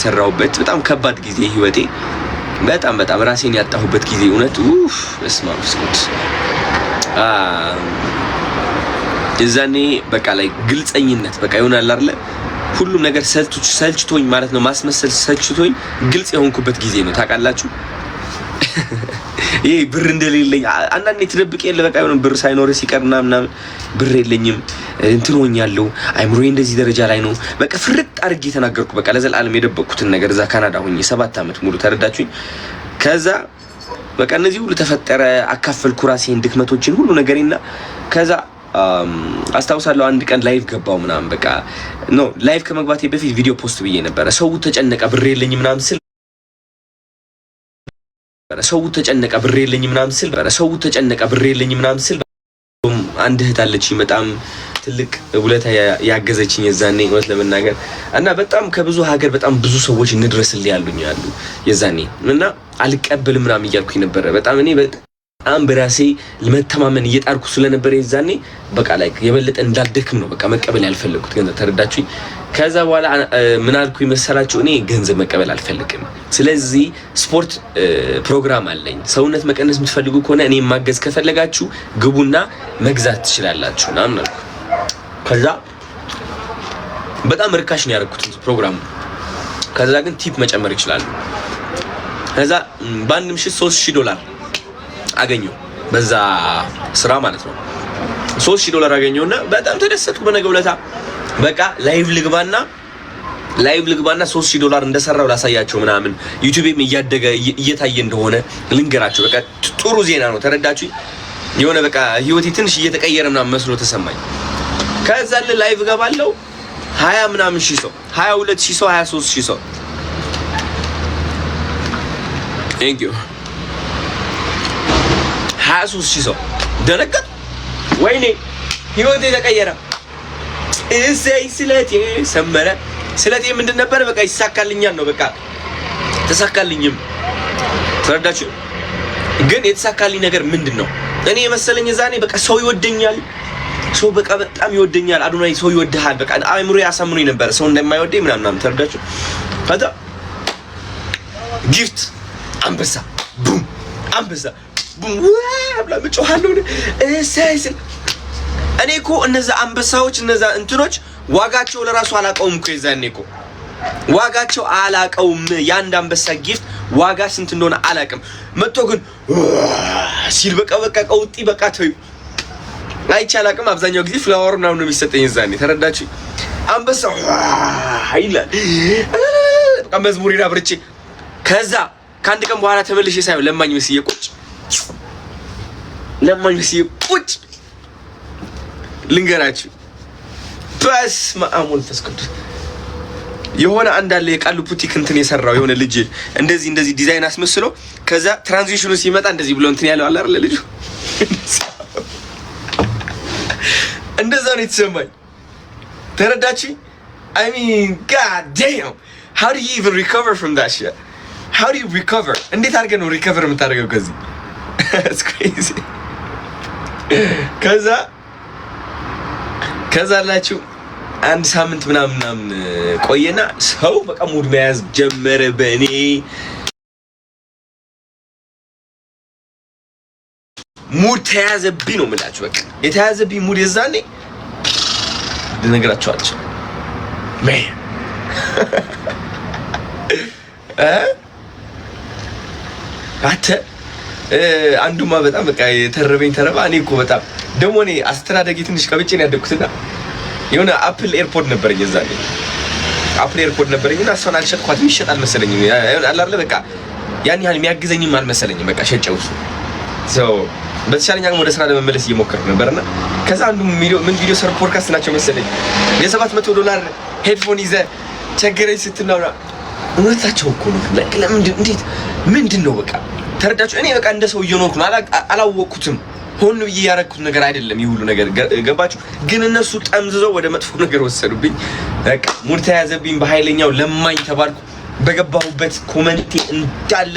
የሰራሁበት በጣም ከባድ ጊዜ፣ ህይወቴ በጣም በጣም ራሴን ያጣሁበት ጊዜ፣ እውነት ኡፍ፣ በስመ አብ ስኩት። የዛኔ በቃ like ግልጸኝነት በቃ ይሆናል አይደለ? ሁሉም ነገር ሰልችቶኝ ማለት ነው፣ ማስመሰል ሰልችቶኝ ግልጽ የሆንኩበት ጊዜ ነው። ታውቃላችሁ፣ ይሄ ብር እንደሌለኝ አንዳንዴ ትደብቅ የለ፣ በቃ የሆነ ብር ሳይኖር ሲቀር ምናምን ምናምን፣ ብር የለኝም፣ እንትን ሆኛለሁ፣ አይምሮዬ እንደዚህ ደረጃ ላይ ነው። በቃ ፍርጥ አድርጌ የተናገርኩ፣ በቃ ለዘላለም የደበቅኩትን ነገር እዛ ካናዳ ሆኜ 7 ዓመት ሙሉ፣ ተረዳችሁኝ። ከዛ በቃ እነዚህ ሁሉ ተፈጠረ፣ አካፈልኩ ራሴን፣ ድክመቶችን፣ ሁሉ ነገሬና ከዛ አስታውሳለሁ አንድ ቀን live ገባው ምናምን። በቃ no፣ live ከመግባቴ በፊት ቪዲዮ post ብዬ ነበረ። ሰው ተጨነቀ፣ ብር የለኝም ምናምን ስል፣ ሰው ተጨነቀ፣ ብር የለኝም ምናምን ስል፣ ሰው ተጨነቀ፣ ብር የለኝም ምናምን ስል፣ አንድ እህት አለችኝ፣ በጣም ትልቅ ውለታ ያገዘችኝ የዛኔ እውነት ለመናገር። እና በጣም ከብዙ ሀገር በጣም ብዙ ሰዎች እንድረስልህ ያሉኝ አሉ የዛኔ። እና አልቀበልም ምናምን እያልኩኝ ነበረ። በጣም እኔ በጣም በራሴ ለመተማመን እየጣርኩ ስለነበረ የዛኔ በቃ like የበለጠ እንዳልደክም ነው በቃ መቀበል ያልፈለግኩት ገንዘብ፣ ተረዳችሁኝ? ከዛ በኋላ ምን አልኩኝ መሰላችሁ? እኔ ገንዘብ መቀበል አልፈልግም። ስለዚህ ስፖርት ፕሮግራም አለኝ። ሰውነት መቀነስ የምትፈልጉ ከሆነ፣ እኔ ማገዝ ከፈለጋችሁ ግቡና መግዛት ትችላላችሁ ምናምን አልኩ። ከዛ በጣም ርካሽ ነው ያደረኩት ፕሮግራሙ። ከዛ ግን tip መጨመር ይችላሉ። ከዛ በአንድ ምሽት 3000 ዶላር አገኘሁ በዛ ስራ ማለት ነው። 3000 ዶላር አገኘሁና በጣም ተደሰትኩ። በነገው ዕለታ በቃ live ልግባና 3000 ዶላር እንደሰራው ላሳያቸው ምናምን፣ YouTubeኤም እያደገ እየታየ እንደሆነ ልንገራቸው። በቃ ጥሩ ዜና ነው። ተረዳችሁ? የሆነ በቃ ህይወቴ ትንሽ እየተቀየረ ምናምን መስሎ ተሰማኝ። ከዛ live ገባለው፣ 20 ምናምን ሺህ ሰው፣ 22 ሺህ ሰው፣ 23 ሺህ ሰው፣ thank you፣ 23 ሺህ ሰው። ደነገጥኩ። ወይኔ ህይወቴ ተቀየረ። እሰይ ስለቴ ሰመረ። ስለቴ ምንድን ነበረ? በቃ ይሳካልኛል ነው። በቃ ተሳካልኝም። ተረዳችሁ? ግን የተሳካልኝ ነገር ምንድን ነው? እኔ የመሰለኝ እዛኔ በቃ ሰው ይወደኛል። ሰው በቃ በጣም ይወደኛል። አዶናይ ሰው ይወድሃል። በቃ አእምሮ ያሳምኑኝ ነበረ ሰው እንደማይወደኝ ምናምን ምናምን። ተረዳችሁ? ከዛ gift አንበሳ boom፣ አንበሳ boom ብላ እጮሃለሁ። እሰይ ስል እኔ እኮ እነዛ አንበሳዎች፣ እነዛ እንትኖች ዋጋቸው ለራሱ አላውቀውም እኮ። የዛኔ እኮ ዋጋቸው አላውቀውም። የአንድ አንበሳ gift ዋጋ ስንት እንደሆነ አላውቅም። መጥቶ ግን ሲል በቃ በቃ ቀውጢ፣ በቃ ተዩ፣ አይቼ አላውቅም። አብዛኛው ጊዜ flower ምናምን ነው የሚሰጠኝ የዛኔ፣ ተረዳችሁ? አንበሳ ይላል፣ በቃ መዝሙሬን አብርቼ። ከዛ ከአንድ ቀን በኋላ ተመልሼ ሳይሆን ለማኝ መስዬ ቁጭ፣ ለማኝ መስዬ ቁጭ። ልንገራችሁ፣ በስመ አብ ወመንፈስ ቅዱስ፣ የሆነ አንድ አለ የቃሉ ቡቲክ እንትን የሰራው የሆነ ልጅ፣ እንደዚህ እንደዚህ ዲዛይን አስመስሎ ከዛ transition ኑ ሲመጣ እንደዚህ ብሎ እንትን ያለው አለ አይደለ? ልጁ እንደዛ ነው የተሰማኝ። ተረዳችሁ? I mean, god damn, how do you even recover from that shit? How do you recover? እንዴት አድርገህ ነው recover የምታደርገው ከዚህ? It's crazy። ከዛ አላችሁ አንድ ሳምንት ምናምን ምናምን ቆየና ሰው በቃ mood መያዝ ጀመረ በእኔ። Mood ተያዘብኝ ነው የምላችሁ። በቃ የተያዘብኝ mood የዛኔ ልነግራችሁ አልችልም። Man፣ አንተ አንዱማ በጣም በቃ የተረበኝ ተረባ። እኔ እኮ በጣም ደግሞ እኔ አስተዳደጌ ትንሽ ቀብጬ ነው ያደግኩትና የሆነ Apple AirPod ነበረኝ፣ የዛኔ Apple AirPod ነበረኝ እና እሷን አልሸጥኳትም። ይሸጥ አልመሰለኝም አለ አይደለ፣ በቃ ያን ያህል የሚያግዘኝም አልመሰለኝም። በቃ ሸጨው እሱ። So በተቻለኝ አቅም ወደ ስራ ለመመለስ እየሞከርኩ ነበርና ከዛ አንዱ ምን ቪዲዮ ሰር ፖድካስት ናቸው መሰለኝ፣ የ700 ዶላር headphone ይዘህ ቸገረኝ ስትናውራ፣ እውነታቸው እኮ ነው። ለምንድን፣ እንዴት፣ ምንድን ነው በቃ፣ ተረዳችሁ? እኔ በቃ እንደ ሰው እየኖርኩ ነው። አላወቅኩትም። ሆን ብዬ ያደረኩት ነገር አይደለም። ይህ ሁሉ ነገር ገባችሁ? ግን እነሱ ጠምዝዘው ወደ መጥፎ ነገር ወሰዱብኝ። በቃ mood ተያዘብኝ በኃይለኛው፣ ለማኝ ተባልኩ። በገባሁበት comment ኤ እንዳለ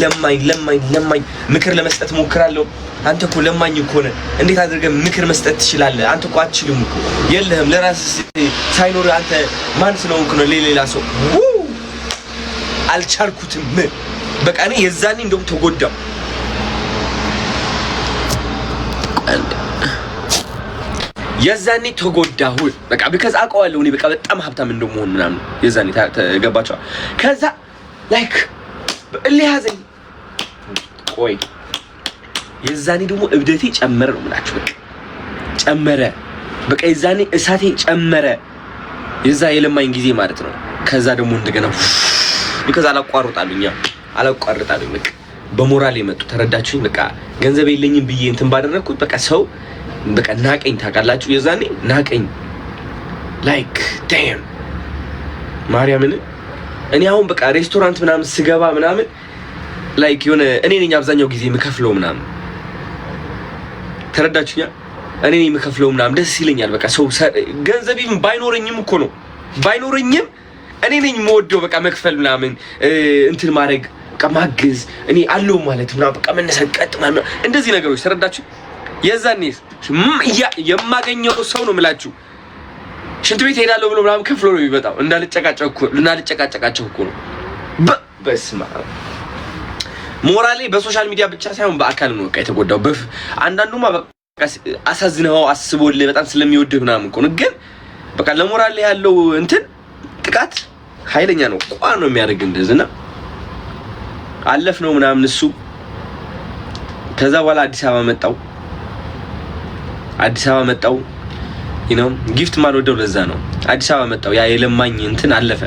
ለማኝ ለማኝ ለማኝ። ምክር ለመስጠት ሞክራለሁ። አንተ እኮ ለማኝ እኮ ነህ፣ እንዴት አድርገህ ምክር መስጠት ትችላለህ? አንተ እኮ አትችልም እኮ፣ የለህም፣ ለራስህ ሳይኖር አንተ ማን ስለሆንክ ነው ለሌላ ሰው? አልቻልኩትም። በቃ እኔ የዛኔ እንደውም ተጎዳው። የዛኔ ተጎዳሁ። በቃ because አውቀዋለሁ እኔ በቃ በጣም ሀብታም እንደመሆን ምናምን የዛኔ ተገባቸዋል። ከዛ like እልህ ያዘኝ። ቆይ የዛኔ ደግሞ እብደቴ ጨመረ ነው የምላችሁ። በቃ ጨመረ። በቃ የዛኔ እሳቴ ጨመረ። የዛ የለማኝ ጊዜ ማለት ነው። ከዛ ደግሞ እንደገና because አላቋርጣሉኛ አላቋርጣሉኝ። በቃ በሞራል የመጡ ተረዳችሁኝ። በቃ ገንዘብ የለኝም ብዬ እንትን ባደረግኩት በቃ ሰው በቃ ናቀኝ። ታውቃላችሁ፣ የዛኔ ናቀኝ። Like damn ማርያምን እኔ አሁን በቃ ሬስቶራንት ምናምን ስገባ ምናምን like የሆነ እኔ ነኝ አብዛኛው ጊዜ የምከፍለው ምናምን ተረዳችሁኛ? እኔ ነኝ የምከፍለው ምናምን ደስ ይለኛል። በቃ ሰው ገንዘብ ባይኖረኝም እኮ ነው ባይኖረኝም እኔ ነኝ የምወደው በቃ መክፈል ምናምን እንትን ማድረግ በቃ ማገዝ እኔ አለው ማለት ምናምን በቃ መነሳት ቀጥ ምናምን እንደዚህ ነገሮች ተረዳችሁ? የዛኔ የማገኘው ሰው ነው የምላችሁ ሽንት ቤት ሄዳለሁ ብሎ ምናምን ከፍሎ ነው የሚመጣው። እንዳልጨቃጨቃቸው እኮ ነው። በስመ አብ ሞራሌ በ social media ብቻ ሳይሆን በአካል ነው በቃ የተጎዳው። አንዳንዱማ በቃ አሳዝነው አስቦልህ በጣም ስለሚወድህ ምናምን እኮ ነው። ግን በቃ ለሞራሌ ያለው እንትን ጥቃት ኃይለኛ ነው። ቋ ነው የሚያደርግ እንደዚህ እና አለፍ ነው ምናምን እሱ። ከዛ በኋላ አዲስ አበባ መጣው። አዲስ አበባ መጣው ነው gift ማልወደው ለዛ ነው። አዲስ አበባ መጣው። ያ የለማኝ እንትን አለፈ፣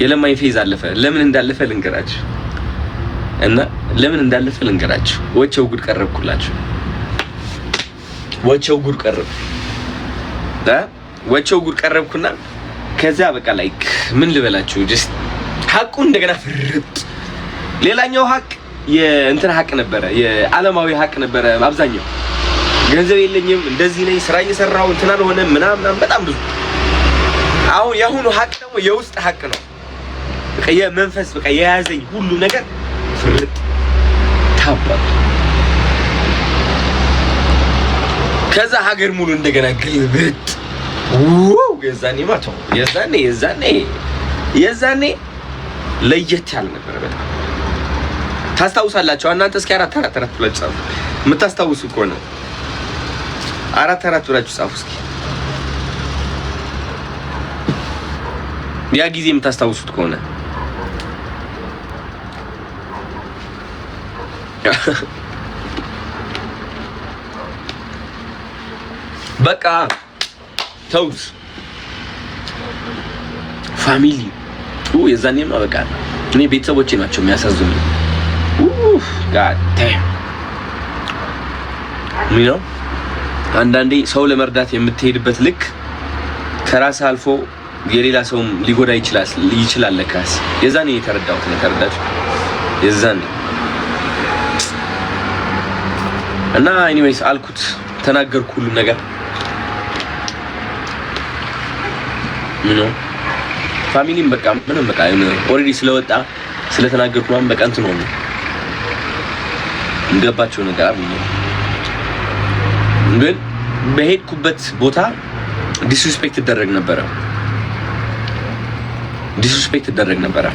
የለማኝ phase አለፈ። ለምን እንዳለፈ ልንገራችሁ እና ለምን እንዳለፈ ልንገራችሁ። ወቸው ጉድ ቀረብኩላችሁ። ወቸው ጉድ ቀረብ ወቸው ጉድ ቀረብኩና ከዛ በቃ like ምን ልበላችሁ just ሀቁ እንደገና ፍርጥ። ሌላኛው ሀቅ የእንትን ሀቅ ነበረ፣ የዓለማዊ ሀቅ ነበረ። አብዛኛው ገንዘብ የለኝም እንደዚህ ነኝ፣ ስራ እየሰራሁ እንትን አልሆነም ምናምን በጣም ብዙ። አሁን የአሁኑ ሀቅ ደግሞ የውስጥ ሀቅ ነው። በቃ የመንፈስ በቃ የያዘኝ ሁሉ ነገር ፍርጥ ታባ። ከዛ ሀገር ሙሉ እንደገና ግልብጥ። Wow! የዛኔ ማተው የዛኔ የዛኔ የዛኔ ለየት ያለ ነበረ በጣም ታስታውሳላችሁ እናንተ። እስኪ አራት አራት አራት ብላችሁ ጻፉ የምታስታውሱ ከሆነ አራት አራት ብላችሁ ጻፉ እስኪ ያ ጊዜ የምታስታውሱት ከሆነ በቃ ተውት። Family የዛኔማ በቃ እኔ ቤተሰቦቼ ናቸው የሚያሳዝኑኝ። God ነው። አንዳንዴ ሰው ለመርዳት የምትሄድበት ልክ ከራስ አልፎ የሌላ ሰውም ሊጎዳ ይችላል። ለካስ የዛኔ የተረዳሁት ነው። ተረዳችሁ? የዛኔ እና anyways አልኩት፣ ተናገርኩ ሁሉም ነገር ነው። Family ም በቃ ምንም በቃ already ስለወጣ ስለተናገርኩ ምናምን በቃ እንትን ሆነ እንገባቸው ነገር አብኝ። ግን በሄድኩበት ቦታ disrespect ይደረግ ነበረ፣ disrespect ይደረግ ነበረ።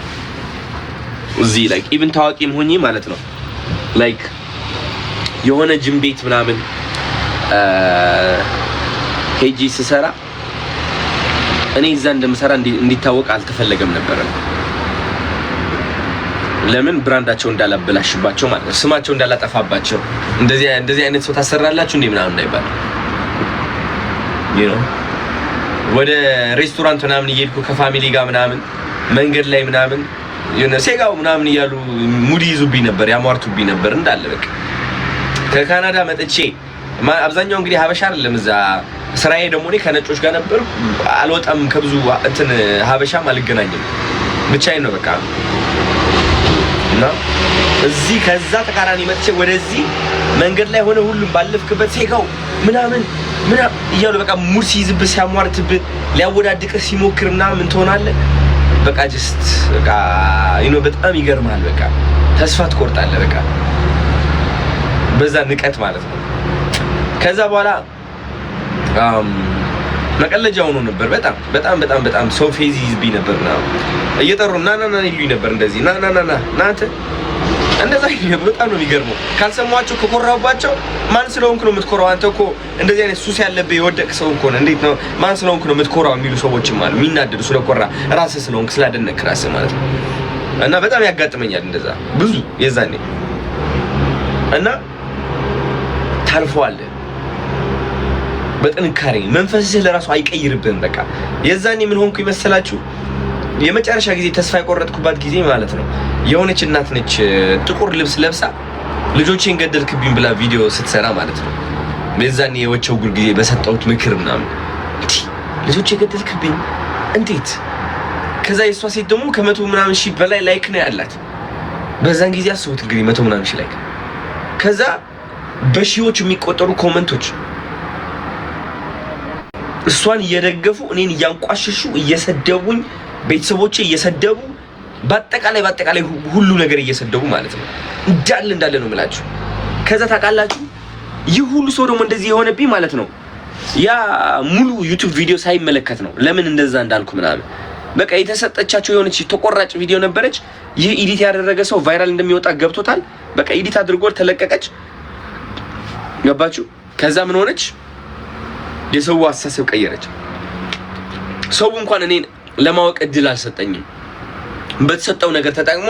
እዚህ like even ታዋቂም ሆኜ ማለት ነው like የሆነ ጅም ቤት ምናምን ሄጂ ስሰራ እኔ እዛ እንደምሰራ እንዲታወቅ አልተፈለገም ነበረ። ለምን brand ኣቸው እንዳላበላሽባቸው ማለት ነው፣ ስማቸው እንዳላጠፋባቸው። እንደዚህ እንደዚህ አይነት ሰው ታሰራላችሁ እንዴ ምናምን እንዳይባል you know ወደ ሬስቶራንት ምናምን እየሄድኩ ከ family ጋር ምናምን መንገድ ላይ ምናምን የሆነ ሴጋው ምናምን እያሉ mood ይዙብኝ ነበር፣ ያሟርቱብኝ ነበር እንዳለ በቃ። ከካናዳ መጥቼ አብዛኛው እንግዲህ ሀበሻ አይደለም እዛ ስራዬ ደግሞ እኔ ከነጮች ጋር ነበር። አልወጣም ከብዙ እንትን ሀበሻም አልገናኝም፣ ብቻዬን ነው በቃ። እና እዚህ ከዛ ተቃራኒ መጥቼ ወደዚህ መንገድ ላይ ሆነ ሁሉም ባለፍክበት ሴጋው ምናምን ምናምን እያሉ በቃ mood ሲይዝብህ ሲያሟርትብህ ሊያወዳድቅህ ሲሞክር ምናምን ትሆናለህ። በቃ just በቃ you know በጣም ይገርማል። በቃ ተስፋ ትቆርጣለህ። በቃ በዛ ንቀት ማለት ነው። ከዛ በኋላ መቀለጃ ሆኖ ነበር። በጣም በጣም በጣም በጣም ሰው ፌዝ ይዝብኝ ነበር ምናምን፣ እየጠሩ ና ና ና ይሉኝ ነበር። እንደዚህ ና ና ና ና ና አንተ እንደዛ ይሉኝ ነበር። በጣም ነው የሚገርመው። ካልሰሟቸው ከኮራሁባቸው ማን ስለሆንክ ነው የምትኮራው? አንተ እኮ እንደዚህ አይነት ሱስ ያለብህ የወደቅ ሰው እኮ ነህ። እንዴት ነው ማን ስለሆንክ ነው የምትኮራው የሚሉ ሰዎችም አሉ። የሚናደዱ ስለኮራ ራስህ ስለሆንክ ስላደነቅ ራስህ ማለት ነው። እና በጣም ያጋጥመኛል እንደዛ ብዙ የዛኔ። እና ታልፈዋለህ በጥንካሬ፣ መንፈስህ ለራሱ አይቀይርብህም። በቃ የዛኔ ምን ሆንኩ ይመሰላችሁ? የመጨረሻ ጊዜ ተስፋ የቆረጥኩባት ጊዜ ማለት ነው። የሆነች እናት ነች ጥቁር ልብስ ለብሳ ልጆቼን ገደልክብኝ ብላ ቪዲዮ ስትሰራ ማለት ነው። የዛኔ የወቸው ጉድ ጊዜ በሰጠሁት ምክር ምናምን ልጆቼ ገደልክብኝ እንዴት? ከዛ የእሷ ሴት ደግሞ ከመቶ ምናምን ሺህ በላይ like ነው ያላት። በዛን ጊዜ አስቡት እንግዲህ መቶ ምናምን ሺህ like፣ ከዛ በሺዎች የሚቆጠሩ comment ኦች እሷን እየደገፉ እኔን እያንቋሸሹ እየሰደቡኝ፣ ቤተሰቦቼ እየሰደቡ፣ በአጠቃላይ በአጠቃላይ ሁሉ ነገር እየሰደቡ ማለት ነው። እንዳለ እንዳለ ነው የምላችሁ። ከዛ ታውቃላችሁ ይህ ሁሉ ሰው ደግሞ እንደዚህ የሆነብኝ ማለት ነው ያ ሙሉ YouTube ቪዲዮ ሳይመለከት ነው ለምን እንደዛ እንዳልኩ ምናምን። በቃ የተሰጠቻቸው የሆነች ተቆራጭ ቪዲዮ ነበረች። ይህ edit ያደረገ ሰው viral እንደሚወጣ ገብቶታል። በቃ edit አድርጎ ተለቀቀች። ገባችሁ? ከዛ ምን ሆነች? የሰው አስተሳሰብ ቀየረች። ሰው እንኳን እኔን ለማወቅ እድል አልሰጠኝም። በተሰጠው ነገር ተጠቅሞ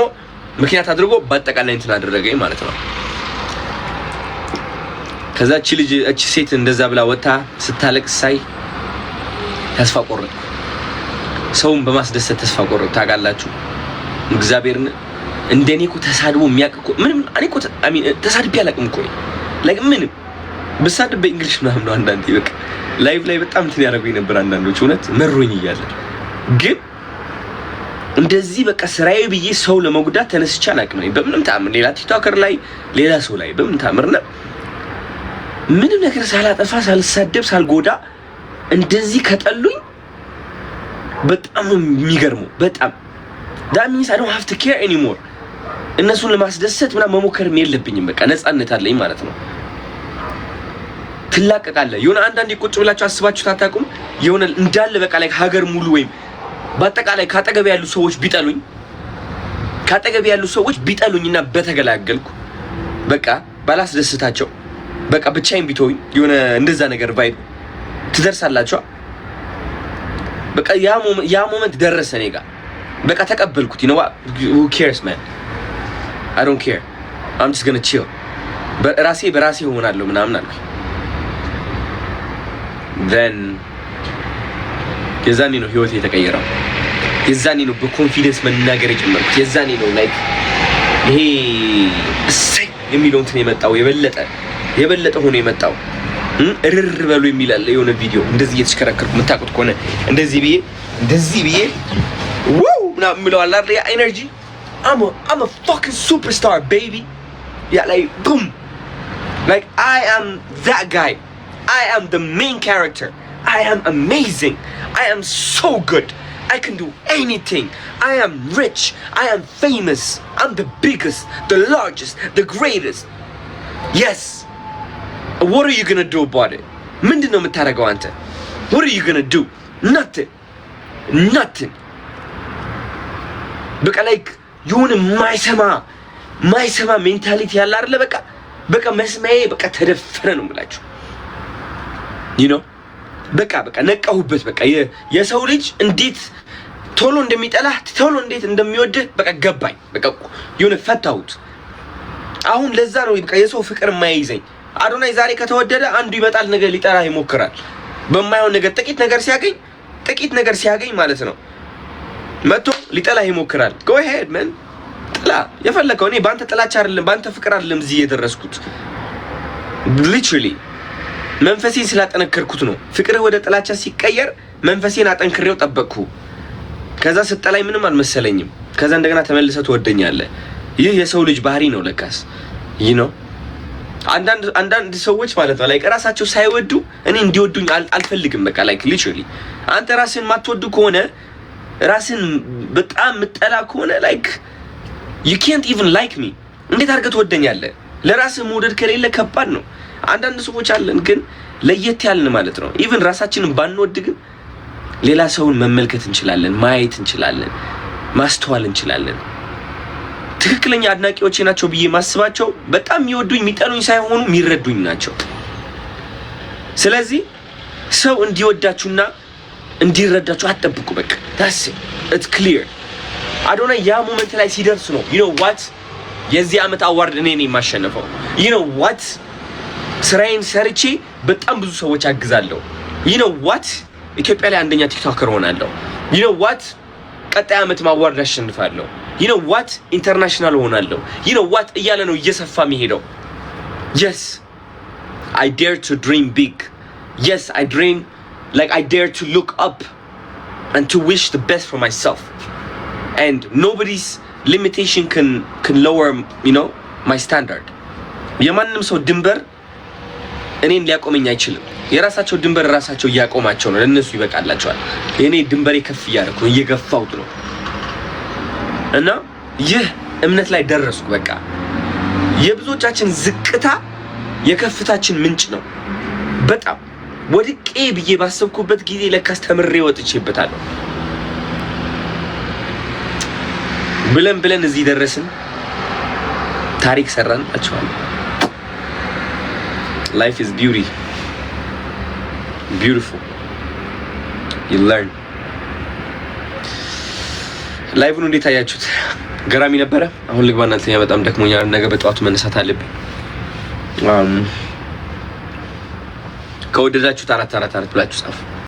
ምክንያት አድርጎ በአጠቃላይ እንትን አደረገኝ ማለት ነው። ከዛ እቺ ልጅ እቺ ሴት እንደዛ ብላ ወጥታ ስታለቅስ ሳይ ተስፋ ቆረጥኩ። ሰውን በማስደሰት ተስፋ ቆረጥኩ። ታውቃላችሁ እግዚአብሔርን እንደኔ እኮ ተሳድቦ የሚያውቅ እኮ ምንም እኔ እኮ I mean ተሳድቤ አላውቅም እኮ፣ like ምንም ብሳድብ በ English ምናምን ነው። አንዳንዴ በቃ live ላይ በጣም እንትን ያደረጉኝ ነበር አንዳንዶች፣ እውነት መሮኝ እያለ ግን እንደዚህ በቃ ስራዬ ብዬ ሰው ለመጉዳት ተነስቼ አላውቅም። በምንም ተአምር ሌላ TikToker ላይ ሌላ ሰው ላይ በምንም ተአምርና ምንም ነገር ሳላጠፋ፣ ሳልሳደብ፣ ሳልጎዳ እንደዚህ ከጠሉኝ በጣም ነው የሚገርመው። በጣም that means I don't have to care anymore። እነሱን ለማስደሰት ምናምን መሞከርም የለብኝም። በቃ ነፃነት አለኝ ማለት ነው። ትላቀቃለህ። የሆነ አንዳንዴ ቁጭ ብላችሁ አስባችሁ ታታቁም? የሆነ እንዳለ በቃ like ሀገር ሙሉ ወይም በአጠቃላይ ካጠገብ ያሉ ሰዎች ቢጠሉኝ፣ ካጠገብ ያሉ ሰዎች ቢጠሉኝና በተገላገልኩ፣ በቃ ባላስደስታቸው፣ በቃ ብቻዬን ቢተውኝ፣ የሆነ እንደዛ ነገር vibe ትደርሳላችሁ። በቃ ያ moment ደረሰ እኔ ጋር። በቃ ተቀበልኩት። You know what, who cares, man? I don't care, I'm just gonna chill፣ ራሴ በራሴ እሆናለሁ ምናምን አልኩኝ። Then የዛኔ ነው ህይወት የተቀየረው። የዛኔ ነው በ confidence መናገር የጀመርኩት። የዛኔ ነው like ይሄ እሰይ የሚለው እንትን የመጣው፣ የበለጠ የበለጠ ሆኖ የመጣው። እርር በሉ የሚል አለ የሆነ ቪዲዮ እንደዚህ እየተሽከረከርኩ የምታውቁት ከሆነ፣ እንደዚህ ብዬ እንደዚህ ብዬ wow ምናምን የምለው አለ አይደል? ያ energy፣ I'm a fucking superstar, baby. Yeah, like boom, like I am that guy. I am the main character. I am amazing. I am so good. I can do anything. I am rich. I am famous. I'm the biggest, the largest, the greatest. Yes. What are you gonna do about it? ምንድን ነው የምታደርገው አንተ? What are you gonna do? Nothing. Nothing. በቃ like የሆነ ማይሰማ ማይሰማ mentality ያለ አይደለ? በቃ በቃ መስማዬ በቃ ተደፈነ ነው የምላችሁ። በቃ በቃ ነቃሁበት። በቃ የሰው ልጅ እንዴት ቶሎ እንደሚጠላህ፣ ቶሎ እንዴት እንደሚወድህ በቃ ገባኝ። በቃ የሆነ ፈታሁት። አሁን ለዛ ነው በቃ የሰው ፍቅር የማይይዘኝ። አዶናይ ዛሬ ከተወደደ አንዱ ይመጣል፣ ነገር ሊጠላህ ይሞክራል። በማይሆን ነገር ጥቂት ነገር ሲያገኝ፣ ጥቂት ነገር ሲያገኝ ማለት ነው መጥቶ ሊጠላህ ይሞክራል። Go ahead, man፣ ጥላ የፈለከው። እኔ በአንተ ጥላቻ አይደለም በአንተ ፍቅር አይደለም እዚህ የደረስኩት፣ literally መንፈሴን ስላጠነከርኩት ነው። ፍቅርህ ወደ ጥላቻ ሲቀየር መንፈሴን አጠንክሬው ጠበቅኩ። ከዛ ስጠላኝ ምንም አልመሰለኝም። ከዛ እንደገና ተመልሰህ ትወደኛለህ። ይህ የሰው ልጅ ባህሪ ነው ለካስ። ይህ ነው አንዳንድ አንዳንድ ሰዎች ማለት ነው like ራሳቸው ሳይወዱ እኔ እንዲወዱኝ አልፈልግም። በቃ like literally አንተ ራስህን ማትወዱ ከሆነ፣ ራስህን በጣም ምጠላ ከሆነ ላይክ ዩ ካንት ኢቭን ላይክ ሚ። እንዴት አድርገህ ትወደኛለህ? ለራስህ መውደድ ከሌለ ከባድ ነው። አንዳንድ ሰዎች አለን ግን ለየት ያልን ማለት ነው። Even ራሳችንን ባንወድ ግን ሌላ ሰውን መመልከት እንችላለን፣ ማየት እንችላለን፣ ማስተዋል እንችላለን። ትክክለኛ አድናቂዎቼ ናቸው ብዬ ማስባቸው በጣም የሚወዱኝ የሚጠሉኝ ሳይሆኑ የሚረዱኝ ናቸው። ስለዚህ ሰው እንዲወዳችሁና እንዲረዳችሁ አትጠብቁ። በቃ that's it, clear። አዶናይ ያ moment ላይ ሲደርስ ነው፣ you know what፣ የዚህ ዓመት award እኔ ነኝ የማሸነፈው። You know what፣ ስራዬን ሰርቼ በጣም ብዙ ሰዎች አግዛለሁ። You know what፣ ኢትዮጵያ ላይ አንደኛ TikToker ሆናለሁ። You know what፣ ቀጣይ ዓመት award አሸንፋለሁ። You know what፣ international ሆናለሁ። You know what እያለ ነው እየሰፋ የሚሄደው። Yes, I dare to dream big. Yes, I dream, like, I dare to look up and to wish the best for myself, and nobody's limitation can lower my standard. የማንም ሰው ድንበር እኔን ሊያቆመኝ አይችልም። የራሳቸው ድንበር ራሳቸው እያቆማቸው ነው። ለእነሱ ይበቃላቸዋል። የእኔ ድንበሬ ከፍ እያደረኩ ነው፣ እየገፋሁት ነው። እና ይህ እምነት ላይ ደረስኩ። በቃ የብዙዎቻችን ዝቅታ የከፍታችን ምንጭ ነው። በጣም ወድቄ ብዬ ባሰብኩበት ጊዜ ለካስ ተምሬ ወጥቼበታለሁ ብለን ብለን እዚህ ደረስን። ታሪክ ሰራን እላችኋለሁ። Life is beautiful. You learn. Live ን እንዴት አያችሁት? ገራሚ ነበረ። አሁን ልግባና ልተኛ፣ በጣም ደክሞኛል። ነገ በጠዋቱ መነሳት አለብኝ። ከወደዳችሁት አራት አራት አራት ብላችሁ ጻፉ።